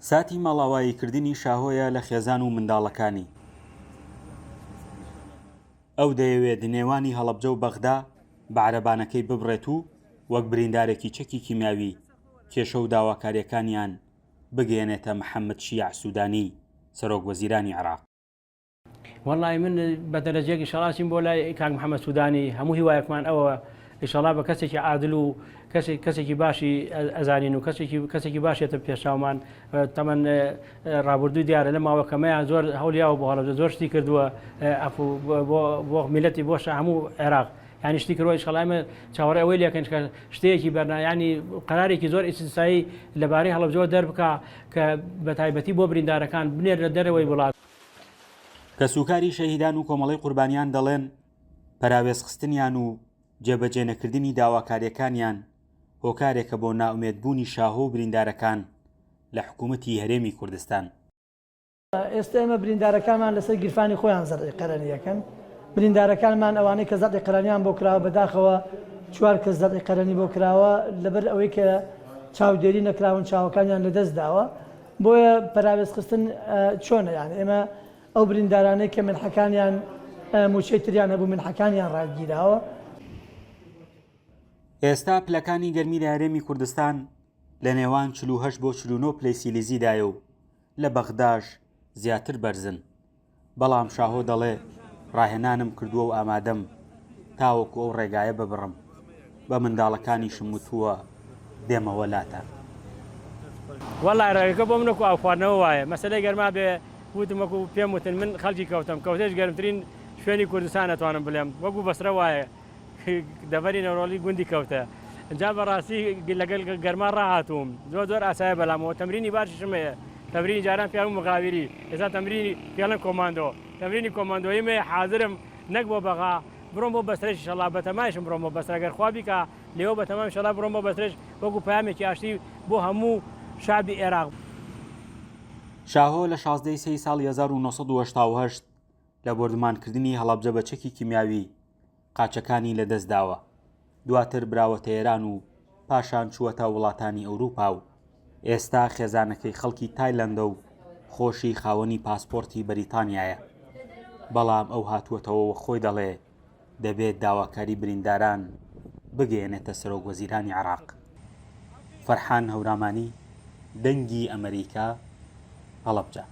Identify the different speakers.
Speaker 1: ساتی ماڵئاواییکردنی شاهۆیە لە خێزان و منداڵەکانی. ئەو دەیەوێت نێوانی هەڵەبجە و بەغدا بە عەرەبانەکەی ببڕێت و وەک بریندارێکی چەکی کیمیاوی کێشە و داواکارییەکانیان بگەیەنێتە محەممەد شیاع سوودانی، سەرۆکوەزیرانی عێراق.
Speaker 2: وەڵی من بە دەرەجەیەک ئیشەڵا چین بۆ لای کاک محەممەد سوودانی هەموو هیوایەکمان ئەوە ئیشەڵا بە کەسێکی عادل و کەسێک کەسێکی باشی ئەزانین و کەسێکی کەسێکی باشێتە پێشاومان تەمەن ڕابردوو دیارە لە ماوەکەمەیان زۆر هەولیاوە بۆ هەڵەبجە زۆر شتی کردووە بۆ میلەتی بۆش هەموو عێراق یانی شتی کردووە ئیشەڵا ئێمە چاوەڕێ ئەوەی لێکەین کە شتەیەکی بەرنا ینی قەرارێکی زۆر ئیستیسنایی لەبارەی هەڵەبجەوە دەربکا کە بە تایبەتی بۆ بریندارەکان بنێر لە دەرەوەی وڵات.
Speaker 1: کەسوکاری شەهیدان و کۆمەڵەی قوربانیان دەڵێن، پەراوێزخستنیان و جێبەجێنەکردنی داواکارییەکانیان هۆکارێکە بۆ نائومێدبوونی شاهۆ و بریندارەکان لە حکوومەتی هەرێمی کوردستان.
Speaker 3: ئێستا ئێمە بریندارەکانمان لەسەر گیرفانی خۆیان زەرعی قەرەنی ئەکەن، بریندارەکانمان ئەوانەی کە زەرعی قەرەنیان بۆ کراوە بەداخەوە چوار کەس زەرعی قەرەنی بۆ کراوە لەبەر ئەوەی کە چاودێری نەکراون چاوەکانیان لەدەست داوە بۆیە پەراوێزخستن چۆنە یان ئێمە ئەو بریندارانەی کە منحەکانیان موچەی تریان هەبوو منحەکانیان ڕاگیراوە.
Speaker 1: ئێستا پلەکانی گەرمی لە هەرێمی کوردستان لە نێوان 48 بۆ 49 پلەی سیلیزیدایە و لە بەغداش زیاتر بەرزن، بەڵام شاهۆ دەڵێ ڕاهێنانم کردووە و ئامادەم تاوەکو ئەو ڕێگایە ببڕم، بە منداڵەکانیشم وتووە دێمەوە لاتان.
Speaker 2: وەڵا ڕێگەکە بۆ من وەکو ئاو خواردنەوە وایە، مەسەلەی گەرما بێ وتم وەکو پێم وتن من خەڵکی کەوتەم، کەوتەش گەرمترین شوێنی کوردستان ئەتوانم بڵێم وەکو بەسرە وایە، دەڤەری نەورۆڵی گوندی کەوتە جا بەڕاستی لەگەل گەرما ڕاهاتووم زۆر زۆر ئاسایە بەلامەوە تەمرینی باشیشم هەیە تەمرینی جاران پیاوم مغاویری ئێستا تەمرینی پێڵێن کۆماندۆ تەمرینی کۆماندۆییم هەیە حازرم نەک بۆ بەغا بڕۆم بۆ بەسرەش ئیشەڵا بەتەمایشم بڕۆم بۆ بەسرە گەر خوا بیکا لێوە بەتەمام ئیشەڵا بڕۆم بۆ بەسرەش وەکو پەیامێکی ئاشتی بۆ هەموو شعبی ئێراق.
Speaker 1: شاهۆ لە 16 ی سێی ساڵی 1988 لە بۆردومانکردنی هەڵەبجە بە چەکی کیمیاوی قاچەکانی لەدەستداوە، دواتر براوەتە ئێران و پاشان چووەتە وڵاتانی ئەوروپا و ئێستا خێزانەکەی خەڵکی تایلەندە و خۆشی خاوەنی پاسپۆرتی بەریتانیایە، بەڵام ئەو هاتووەتەوە و خۆی دەڵێ دەبێت داواکاری برینداران بگەیەنێتە سەرۆکوەزیرانی عێراق. فەرحان هەورامانی، دەنگی ئەمەریکا، هەڵەبجە.